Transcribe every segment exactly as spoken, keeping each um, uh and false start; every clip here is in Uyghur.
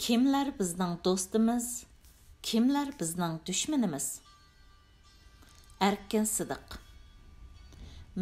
كىملەر بىزنىڭ دوستىمىز، كىملەر بىزنىڭ دۈشمىنىمىز؟ ئەركىن سىدىق.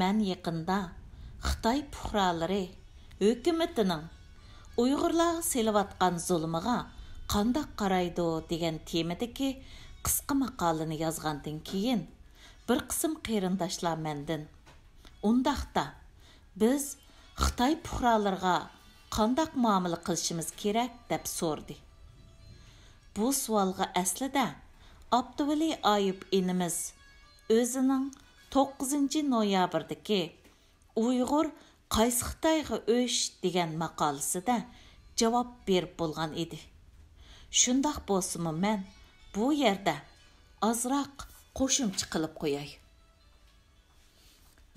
مەن يېقىندا خىتاي پۇقرالىرى ھۆكۈمىتىنىڭ ئۇيغۇرلارغا سېلىۋاتقان زۇلۇمىغا قانداق قارايدۇ دېگەن تېمىدىكى قىسقا ماقالىنى يازغاندىن كېيىن، بىر قىسىم قېرىنداشلار مەندىن، ئۇنداقتا، بىز خىتاي پۇقرالىرىغا قانداق مۇئامىلە قىلىشىمىز كېرەك؟ دەپ سورىدى. بۇ سوئالغا ئەسلىدە ئابدۇۋەلى ئايۇپ ئىنىمىز ئۆزىنىڭ توققۇزىنچى نويابىردىكى «ئۇيغۇر قايسى خىتايغا ئۆچ؟» دېگەن ماقالىسىدە جاۋاب بېرىپ بولغان ئىدى. شۇنداق بولسىمۇ، مەن بۇ يەردە ئازراق قوشۇمچە قىلىپ قوياي.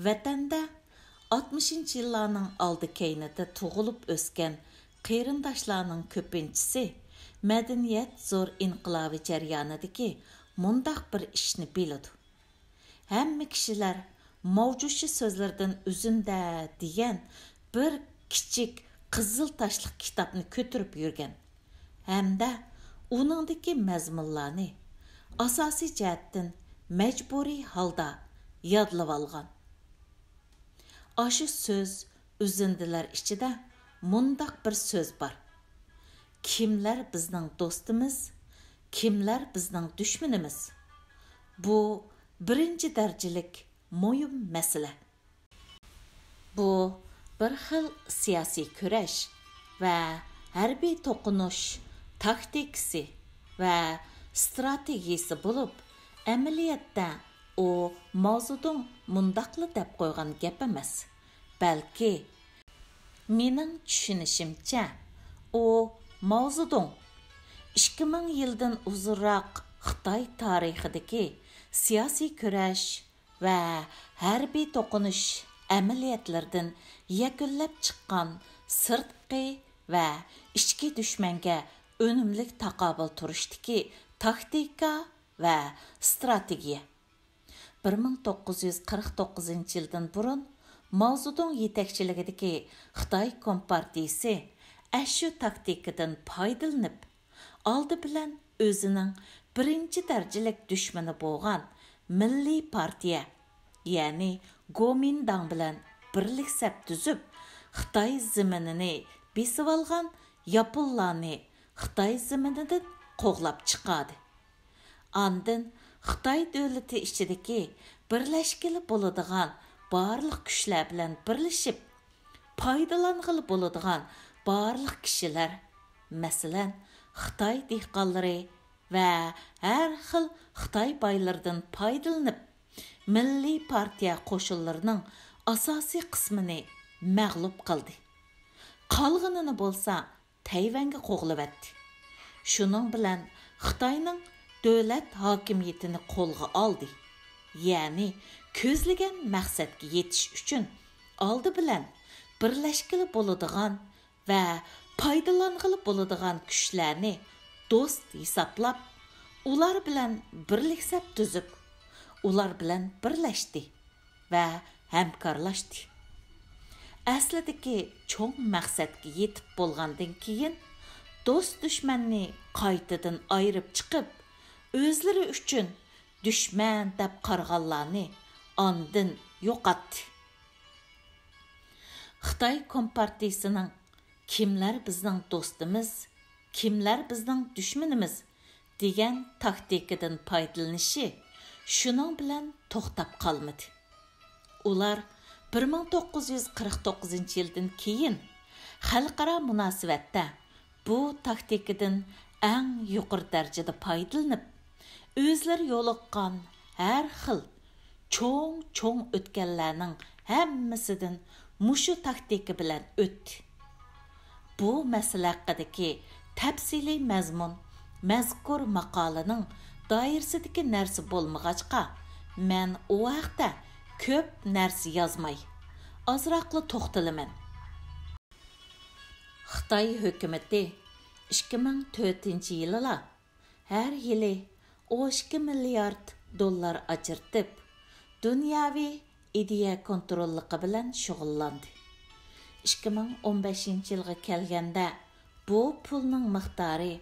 ۋەتەندە ئاتمىشىنچى يىللارنىڭ ئالدى كەينىدە تۇغۇلۇپ ئۆسكەن قېرىنداشلارنىڭ كۆپىنچىسى مەدەنىيەت زور ئىنقىلابى جەريانىدىكى مۇنداق بىر ئىشنى بىلىدۇ. ھەممە كىشىلەر ماۋجۇشى سۆزلىرىدىن ئۈزۈندە دېگەن بىر كىچىك قىزىل تاشلىق كىتابنى كۆتۈرۈپ يۈرگەن ھەمدە ئۇنىڭدىكى مەزمۇنلارنى ئاساسىي جەھەتتىن مەجبۇرىي ھالدا يادلىۋالغان. ئاشۇ سۆز ئۈزۈندىلەر ئىچىدە مۇنداق بىر سۆز بار: «كىملەر بىزنىڭ دوستىمىز، كىملەر بىزنىڭ دۈشمىنىمىز؟» بۇ بىرىنچى دەرىجىلىك مۇھىم مەسىلە. بۇ بىر خىل سىياسىي كۈرەش ۋە ھەربىي توقۇنۇش تاكتىكىسى ۋە ئىستراتېگىيىسى بولۇپ، ئەمەلىيەتتە ئۇ ماۋزېدۇڭ مۇنداقلا دەپ قويغان گەپ ئەمەس، بەلكى، مېنىڭ چۈشىنىشىمچە، ئۇ ماۋزېدۇڭ ئىككى مىڭ يىلدىن ئۇزۇنراق خىتاي تارىخىدىكى سىياسىي كۈرەش ۋە ھەربىي توقۇنۇش ئەمەلىيەتلىرىدىن يەكۈنلەپ چىققان سىرتقى ۋە ئىچكى دۈشمەنگە ئۈنۈملۈك تاقابىل تۇرۇشتىكى تاكتىكا ۋە ئىستراتېگىيە. بىر مىڭ توققۇز يۈز قىرىق توققۇزىنچى يىلدىن بۇرۇن ماۋزېدۇڭ يېتەكچىلىكىدىكى خىتاي كومپارتىيىسى ئەشۇ تاكتىكىدىن پايدىلىنىپ، ئالدى بىلەن ئۆزىنىڭ بىرىنچى دەرىجىلىك دۈشمىنى بولغان مىللىي پارتىيە، يەنى گومىنداڭ بىلەن بىرلىك سەپ تۈزۈپ، خىتاي زېمىنىنى بېسىۋالغان ياپونلارنى خىتاي زېمىنىدىن قوغلاپ چىقاردى. ئاندىن خىتاي دۆلىتى ئىچىدىكى بىرلەشكىلى بولىدىغان بارلىق كۈچلەر بىلەن بىرلىشىپ، پايدىلانغىلى بولىدىغان بارلىق كىشىلەر، مەسىلەن، خىتاي دېھقانلىرى ۋە ھەر خىل خىتاي بايلىرىدىن پايدىلىنىپ، مىللىي پارتىيە قوشۇنلىرىنىڭ ئاساسىي قىسمىنى مەغلۇپ قىلدى. قالغىنىنى بولسا تەيۋەنگە قوغلىۋەتتى. شۇنىڭ بىلەن خىتاينىڭ دۆلەت ھاكىمىيىتىنى قولغا ئالدى. يەنى كۆزلىگەن مەقسەتكە يېتىش ئۈچۈن ئالدى بىلەن بىرلەشكىلى بولىدىغان ۋە پايدىلانغىلى بولىدىغان كۈچلەرنى دوست ھېسابلاپ، ئۇلار بىلەن بىرلىك سەپ تۈزۈپ، ئۇلار بىلەن بىرلەشتى ۋە ھەمكارلاشتى. ئەسلىدىكى چوڭ مەقسەتكە يېتىپ بولغاندىن كېيىن، دوست-دۈشمەننى قايتىدىن ئايرىپ چىقىپ، ئۆزلىرى ئۈچۈن دۈشمەن دەپ قارىغانلارنى ئاندىن يوقاتتى. خىتاي كومپارتىيىسىنىڭ «كىملەر بىزنىڭ دوستىمىز، كىملەر بىزنىڭ دۈشمىنىمىز؟» دېگەن تاكتىكىدىن پايدىلىنىشى شۇنىڭ بىلەن توختاپ قالمىدى. ئۇلار بىر مىڭ توققۇز يۈز قىرىق توققۇزىنچى يىلدىن كېيىن خەلقئارا مۇناسىۋەتتە بۇ تاكتىكىدىن ئەڭ يۇقىرى دەرىجىدە پايدىلىنىپ، ئۆزلىرى يولۇققان ھەر خىل چوڭ-چوڭ ئۆتكەللەرنىڭ ھەممىسىدىن مۇشۇ تاكتىكا بىلەن ئۆتتى. بۇ مەسىلە ھەققىدىكى تەپسىلىي مەزمۇن مەزكۇر ماقالىنىڭ دائىرىسىدىكى نەرسە بولمىغاچقا، مەن ئۇ ھەقتە كۆپ نەرسە يازماي، ئازراقلا توختىلىمەن. خىتاي ھۆكۈمىتى ئىككى مىڭ تۆتىنچى يىلىلا ھەر يىلى ئون ئىككى مىليارد دوللار ئاجرىتىپ، دۇنياۋى ئىدىيە كونتروللۇقى بىلەن شۇغۇللاندى. ئىككى مىڭ ئون بەشىنچى يىلغا كەلگەندە، بۇ پۇلنىڭ مىقدارى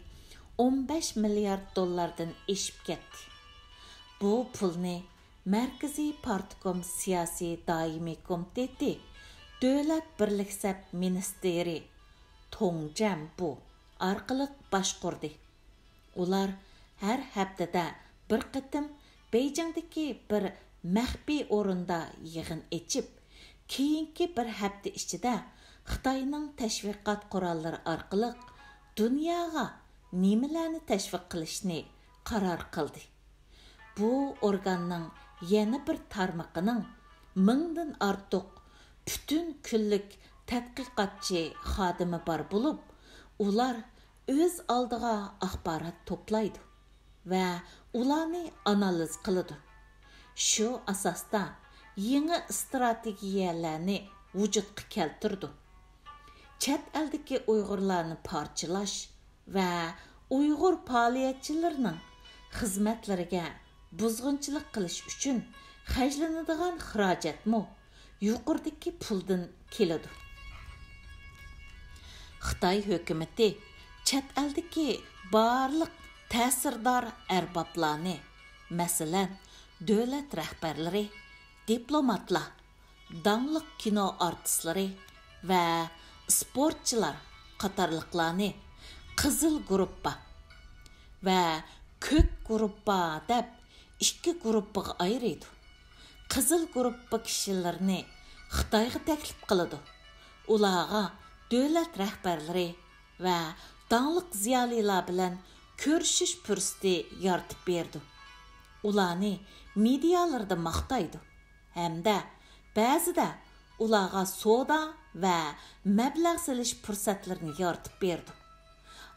ئون بەش مىليارد دوللاردىن ئېشىپ كەتتى. بۇ پۇلنى مەركىزىي پارتكوم سىياسىي دائىمىي كومىتېتى دۆلەت بىرلىك سەپ مىنىستىرى توڭ جيەنبۇ ئارقىلىق باشقۇردى. ئۇلار ھەر ھەپتىدە بىر قېتىم بېيجىڭدىكى بىر مەخپىي ئورۇندا يىغىن ئېچىپ، كېيىنكى بىر ھەپتە ئىچىدە خىتاينىڭ تەشۋىقات قوراللىرى ئارقىلىق دۇنياغا نېمىلەرنى تەشۋىق قىلىشنى قارار قىلدى. بۇ ئورگاننىڭ يەنە بىر تارمىقىنىڭ مىڭدىن ئارتۇق پۈتۈن كۈنلۈك تەتقىقاتچى خادىمى بار بولۇپ، ئۇلار ئۆز ئالدىغا ئاخبارات توپلايدۇ ۋە ئۇلارنى ئانالىز قىلىدۇ. شۇ ئاساستا يېڭى ئىستراتېگىيەلەرنى ۋۇجۇدقا كەلتۈرىدۇ. چەت ئەلدىكى ئۇيغۇرلارنى پارچىلاش ۋە ئۇيغۇر پائالىيەتچىلىرىنىڭ خىزمەتلىرىگە بۇزغۇنچىلىق قىلىش ئۈچۈن خەجلىنىدىغان خىراجەتمۇ يۇقىرىدىكى پۇلدىن كېلىدۇ. خىتاي ھۆكۈمىتى چەت ئەلدىكى بارلىق تەسىردار ئەربابلارنى، مەسىلەن، دۆلەت رەھبەرلىرى، دىپلوماتلار، داڭلىق كىنو ئارتىسلىرى ۋە ئىسپورتچىلار قاتارلىقلارنى قىزىل گۇرۇپپا ۋە كۆك گۇرۇپپا دەپ ئىككى گۇرۇپپىغا ئايرىيدۇ. قىزىل گۇرۇپپا كىشىلىرىنى خىتايغا تەكلىپ قىلىدۇ. ئۇلارغا دۆلەت رەھبەرلىرى ۋە داڭلىق زىيالىيلار بىلەن كۆرۈشۈش پۇرسىتى يارىتىپ بېرىدۇ. ئۇلارنى مېدىيالىرىدا ماختايدۇ ھەمدە بەزىدە ئۇلارغا سودا ۋە مەبلەغ سېلىش پۇرسەتلىرىنى يارىتىپ بېرىدۇ.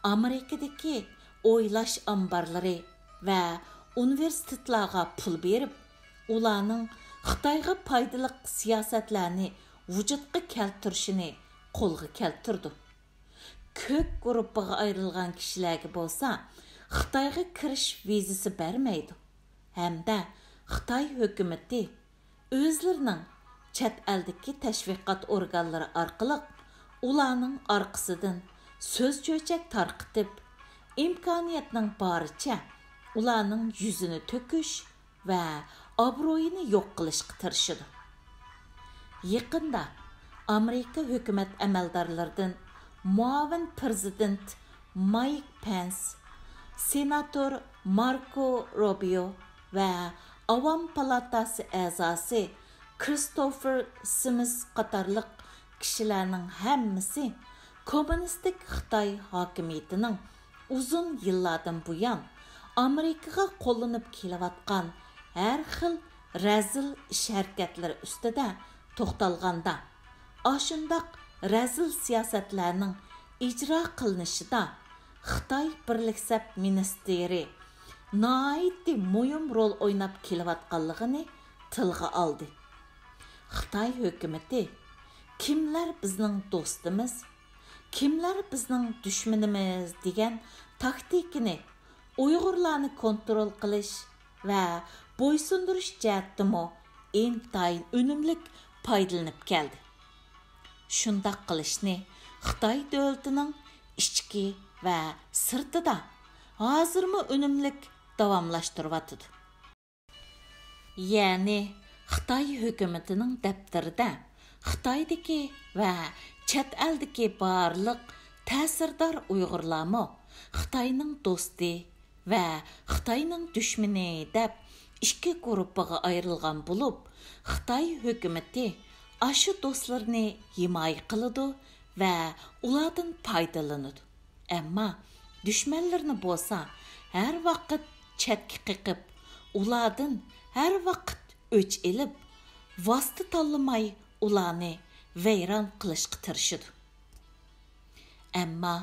ئامېرىكىدىكى ئويلاش ئامبارلىرى ۋە ئۇنىۋېرسىتېتلارغا پۇل بېرىپ، ئۇلارنىڭ خىتايغا پايدىلىق سىياسەتلەرنى ۋۇجۇدقا كەلتۈرۈشىنى قولغا كەلتۈرىدۇ. كۆك گۇرۇپپىغا ئايرىلغان كىشىلەرگە بولسا خىتايغا كىرىش ۋىزىسى بەرمەيدۇ ھەمدە خىتاي ھۆكۈمىتى ئۆزلىرىنىڭ چەت ئەلدىكى تەشۋىقات ئورگانلىرى ئارقىلىق ئۇلارنىڭ ئارقىسىدىن سۆز چۆچەك تارقىتىپ، ئىمكانىيەتنىڭ بارىچە ئۇلارنىڭ يۈزىنى تۆكۈش ۋە ئابرۇيىنى يوق قىلىشقا تىرىشىدۇ. يېقىندا ئامېرىكا ھۆكۈمەت ئەمەلدارلىرىدىن مۇئاۋىن پىرېزىدېنت مايك پېنس، سېناتور ماركو روبىيو ۋە ئاۋام پالاتاسى ئەزاسى كرىستوفېر سىمىس قاتارلىق كىشىلەرنىڭ ھەممىسى كوممۇنىستىك خىتاي ھاكىمىيىتىنىڭ ئۇزۇن يىللاردىن بۇيان ئامېرىكىغا قوللىنىپ كېلىۋاتقان ھەر خىل رەزىل ئىش-ھەرىكەتلىرى ئۈستىدە توختالغاندا، ئاشۇنداق رەزىل سىياسەتلەرنىڭ ئىجرا قىلىنىشىدا خىتاي بىرلىك سەپ مىنىستىرى ناھايىتى مۇھىم رول ئويناپ كېلىۋاتقانلىقىنى تىلغا ئالدى. خىتاي ھۆكۈمىتى «كىملەر بىزنىڭ دوستىمىز، كىملەر بىزنىڭ دۈشمىنىمىز» دېگەن تاكتىكىنى ئۇيغۇرلارنى كونترول قىلىش ۋە بويسۇندۇرۇش جەھەتتىمۇ ئىنتايىن ئۈنۈملۈك پايدىلىنىپ كەلدى. شۇنداق قىلىشنى خىتاي دۆلىتىنىڭ ئىچكى ۋە سىرتىدا ھازىرمۇ ئۈنۈملۈك داۋاملاشتۇرۇۋاتىدۇ. يەنى خىتاي ھۆكۈمىتىنىڭ دەپتىرىدە خىتايدىكى ۋە چەت ئەلدىكى بارلىق تەسىردار ئۇيغۇرلارمۇ خىتاينىڭ دوستى ۋە خىتاينىڭ دۈشمىنى دەپ ئىككى گۇرۇپپىغا ئايرىلغان بولۇپ، خىتاي ھۆكۈمىتى ئاشۇ دوستلىرىنى ھىمايە قىلىدۇ ۋە ئۇلاردىن پايدىلىنىدۇ. ئەمما دۈشمەنلىرىنى بولسا ھەر ۋاقىت چەتكە قېقىپ، ئۇلاردىن ھەر ۋاقىت ئۆچ ئېلىپ، ۋاسىتە تاللىماي ئۇلارنى ۋەيران قىلىشقا تىرىشىدۇ. ئەمما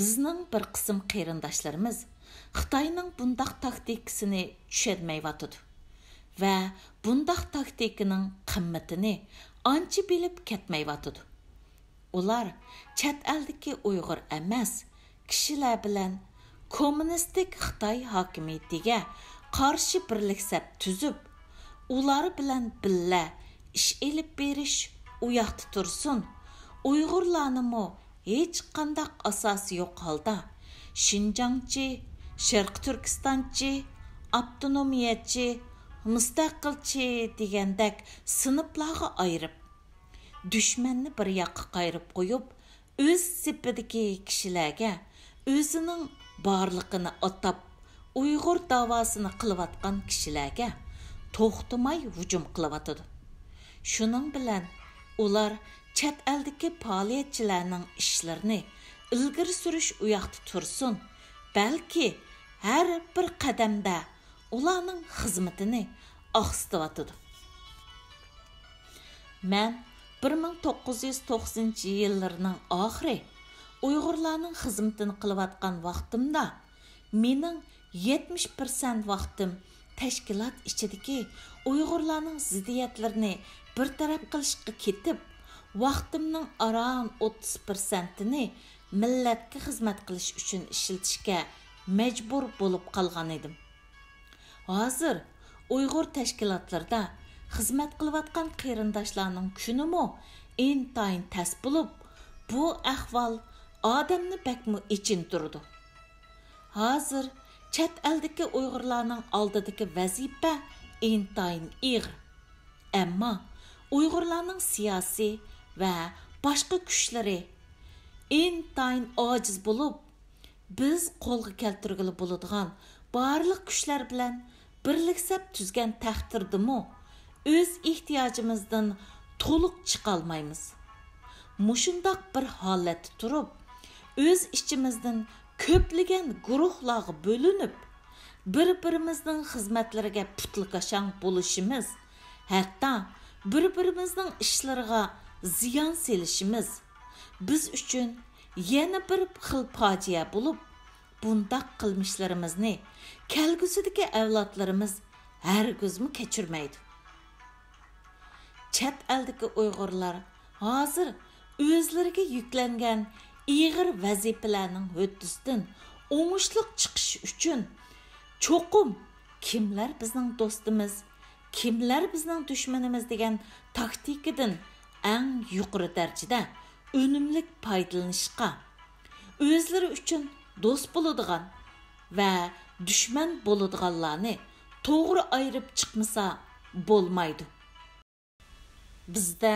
بىزنىڭ بىر قىسىم قېرىنداشلىرىمىز خىتاينىڭ بۇنداق تاكتىكىسىنى چۈشەنمەيۋاتىدۇ ۋە بۇنداق تاكتىكىنىڭ قىممىتىنى ئانچە بىلىپ كەتمەيۋاتىدۇ. ئۇلار چەت ئەلدىكى ئۇيغۇر ئەمەس كىشىلەر بىلەن كوممۇنىستىك خىتاي ھاكىمىيىتىگە قارشى بىرلىك سەپ تۈزۈپ، ئۇلار بىلەن بىللە ئىش ئېلىپ بېرىش ئۇياقتا تۇرسۇن، ئۇيغۇرلارنىمۇ ھېچقانداق ئاساسى يوق ھالدا شىنجاڭچى، شەرقىي تۈركىستانچى، ئاپتونومىيەچى، مۇستەقىلچى دېگەندەك سىنىپلارغا ئايرىپ، دۈشمەننى بىر ياققا قايرىپ قويۇپ، ئۆز سېپىدىكى كىشىلەرگە ئۆزىنىڭ بارلىقىنى ئاتاپ، ئۇيغۇر داۋاسىنى قىلىۋاتقان كىشىلەرگە توختىماي ھۇجۇم قىلىۋاتىدۇ. شۇنىڭ بىلەن ئۇلار چەت ئەلدىكى پائالىيەتچىلەرنىڭ ئىشلىرىنى ئىلگىرى سۈرۈش ئۇياقتا تۇرسۇن، بەلكى ھەر بىر قەدەمدە ئۇلارنىڭ خىزمىتىنى ئاقسىتىۋاتىدۇ. مەن بىر مىڭ توققۇز يۈز توقسىنىنچى يىللىرىنىڭ ئاخىرى ئۇيغۇرلارنىڭ خىزمىتىنى قىلىۋاتقان ۋاقتىمدا، مېنىڭ يەتمىش پىرسەنت ۋاقتىم تەشكىلات ئىچىدىكى ئۇيغۇرلارنىڭ زىددىيەتلىرىنى بىر تەرەپ قىلىشقا كېتىپ، ۋاقتىمنىڭ ئاران ئوتتۇز پىرسەنتىنى مىللەتكە خىزمەت قىلىش ئۈچۈن ئىشلىتىشكە مەجبۇر بولۇپ قالغان ئىدىم. ھازىر ئۇيغۇر تەشكىلاتلىرىدا خىزمەت قىلىۋاتقان قېرىنداشلارنىڭ كۈنىمۇ ئىنتايىن تەس بولۇپ، بۇ ئەھۋال ئادەمنى بەكمۇ ئېچىندۇرىدۇ. ھازىر چەت ئەلدىكى ئۇيغۇرلارنىڭ ئالدىدىكى ۋەزىپە ئىنتايىن ئېغىر. ئەمما ئۇيغۇرلارنىڭ سىياسىي ۋە باشقا كۈچلىرى ئىنتايىن ئاجىز بولۇپ، بىز قولغا كەلتۈرگىلى بولىدىغان بارلىق كۈچلەر بىلەن بىرلىكسەپ تۈزگەن تەقدىردىمۇ، ئۆز ئېھتىياجىمىزدىن تولۇق چىقالمايمىز. مۇشۇنداق بىر ھالەتتە تۇرۇپ، ئۆز ئىچىمىزدىن كۆپلىگەن گۇرۇھلارغا بۆلۈنۈپ، بىر-بىرىمىزنىڭ خىزمەتلىرىگە پۇتلىكاشاڭ بولۇشىمىز، ھەتتا بىر-بىرىمىزنىڭ ئىشلىرىغا زىيان سېلىشىمىز بىز ئۈچۈن يەنە بىر خىل پاجىئە بولۇپ، بۇنداق قىلمىشلىرىمىزنى كەلگۈسىدىكى ئەۋلادلىرىمىز ھەرگىزمۇ كەچۈرمەيدۇ. چەت ئەلدىكى ئۇيغۇرلار ھازىر ئۆزلىرىگە يۈكلەنگەن ئېغىر ۋەزىپىلەرنىڭ ھۆددىسىدىن ئوڭۇشلۇق چىقىش ئۈچۈن، چوقۇم كىملەر بىزنىڭ دوستىمىز، كىملەر بىزنىڭ دۈشمىنىمىز دېگەن تاكتىكىدىن ئەڭ يۇقىرى دەرىجىدە ئۈنۈملۈك پايدىلىنىشقا، ئۆزلىرى ئۈچۈن دوست بولىدىغان ۋە دۈشمەن بولىدىغانلارنى توغرا ئايرىپ چىقمىسا بولمايدۇ. بىزدە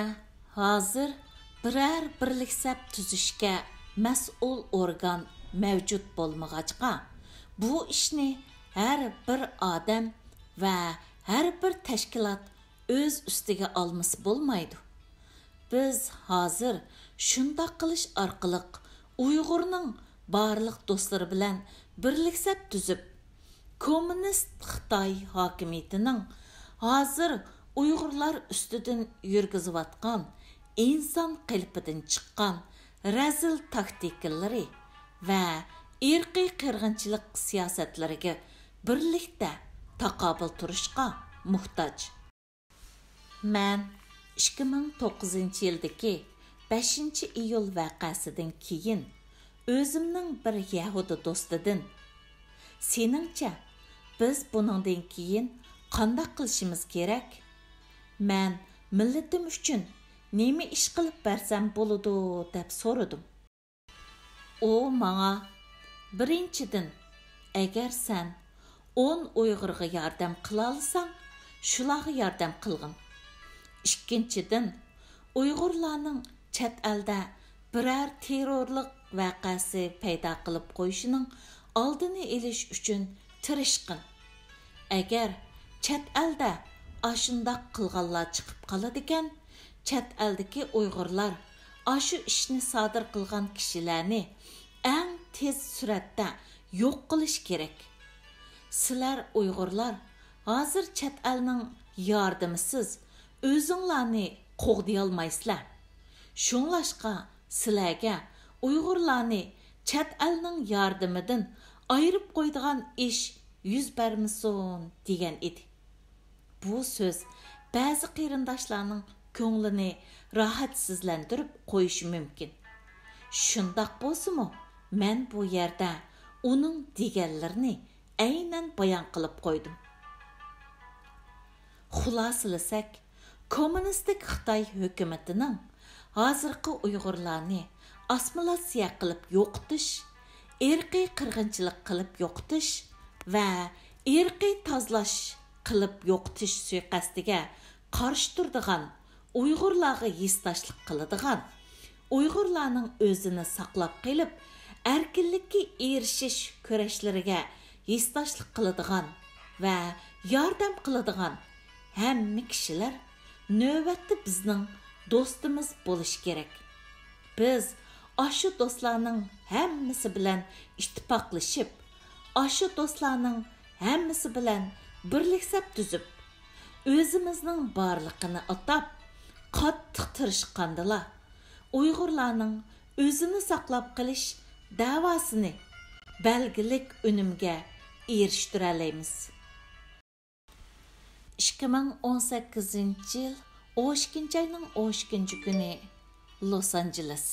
ھازىر بىرەر بىرلىك سەپ تۈزۈشكە مەسئۇل ئورگان مەۋجۇت بولمىغاچقا، بۇ ئىشنى ھەر بىر ئادەم ۋە ھەر بىر تەشكىلات ئۆز ئۈستىگە ئالمىسا بولمايدۇ. بىز ھازىر شۇنداق قىلىش ئارقىلىق ئۇيغۇرنىڭ بارلىق دوستلىرى بىلەن بىرلىك سەپ تۈزۈپ، كوممۇنىست خىتاي ھاكىمىيىتىنىڭ ھازىر ئۇيغۇرلار ئۈستىدىن يۈرگۈزۈۋاتقان ئىنسان قېلىپىدىن چىققان رەزىل تاكتىكىلىرى ۋە ئىرقىي قىرغىنچىلىق سىياسەتلىرىگە بىرلىكتە تاقابىل تۇرۇشقا موھتاج. مەن ئىككى مىڭ توققۇزىنچى يىلدىكى بەشىنچى ئىيۇل ۋەقەسىدىن كېيىن ئۆزۈمنىڭ بىر يەھۇدىي دوستىدىن، «سېنىڭچە، بىز بۇنىڭدىن كېيىن قانداق قىلىشىمىز كېرەك؟ مەن مىللىتىم ئۈچۈن نېمە ئىش قىلىپ بەرسەم بولىدۇ؟» دەپ سورىدىم. ئۇ ماڭا، «بىرىنچىدىن، ئەگەر سەن ئون ئۇيغۇرغا ياردەم قىلالىساڭ، شۇلارغا ياردەم قىلغىن. ئىككىنچىدىن، ئۇيغۇرلارنىڭ چەت ئەلدە بىرەر تېررورلۇق ۋەقەسى پەيدا قىلىپ قويۇشىنىڭ ئالدىنى ئېلىش ئۈچۈن تىرىشقىن. ئەگەر چەت ئەلدە ئاشۇنداق قىلغانلار چىقىپ قالىدىكەن، چەت ئەلدىكى ئۇيغۇرلار ئاشۇ ئىشنى سادىر قىلغان كىشىلەرنى ئەڭ تېز سۈرئەتتە يوق قىلىش كېرەك. سىلەر ئۇيغۇرلار ھازىر چەت ئەلنىڭ ياردىمىسىز ئۆزۈڭلارنى قوغدىيالمايسىلەر. شۇڭلاشقا سىلەرگە ئۇيغۇرلارنى چەت ئەلنىڭ ياردىمىدىن ئايرىپ قويىدىغان ئىش يۈز بەرمىسۇن» دېگەن ئىدى. بۇ سۆز بەزى قېرىنداشلارنىڭ كۆڭلىنى راھەتسىزلەندۈرۈپ قويۇشى مۇمكىن. شۇنداق بولسىمۇ، مەن بۇ يەردە ئۇنىڭ دېگەنلىرىنى ئەينەن بايان قىلىپ قويدۇم. خۇلاسىلىسەك، كوممۇنىستىك خىتاي ھۆكۈمىتىنىڭ ھازىرقى ئۇيغۇرلارنى ئاسسىمىلياتسىيە قىلىپ يوقىتىش، ئىرقىي قىرغىنچىلىق قىلىپ يوقىتىش ۋە ئىرقىي تازىلاش قىلىپ يوقىتىش سۇيىقەستىگە قارشى تۇرىدىغان، ئۇيغۇرلارغا ھېسداشلىق قىلىدىغان، ئۇيغۇرلارنىڭ ئۆزىنى ساقلاپ قېلىپ، ئەركىنلىككە ئېرىشىش كۈرەشلىرىگە ھېسداشلىق قىلىدىغان ۋە ياردەم قىلىدىغان ھەممە كىشىلەر نۆۋەتتە بىزنىڭ دوستىمىز بولۇشى كېرەك. بىز ئاشۇ دوستلارنىڭ ھەممىسى بىلەن ئىتتىپاقلىشىپ، ئاشۇ دوستلارنىڭ ھەممىسى بىلەن بىرلىك سەپ تۈزۈپ، ئۆزىمىزنىڭ بارلىقىنى ئاتاپ، قاتتىق تىرىشقاندىلا، ئۇيغۇرلارنىڭ ئۆزىنى ساقلاپ قېلىش دەۋاسىنى بەلگىلىك ئۈنۈمگە ئېرىشتۈرەلەيمىز. ئىككى مىڭ ئون سەككىزىنچى يىل ئون ئىككىنچى ئاينىڭ ئون ئىككىنچى كۈنى، لوس ئانژېلېس.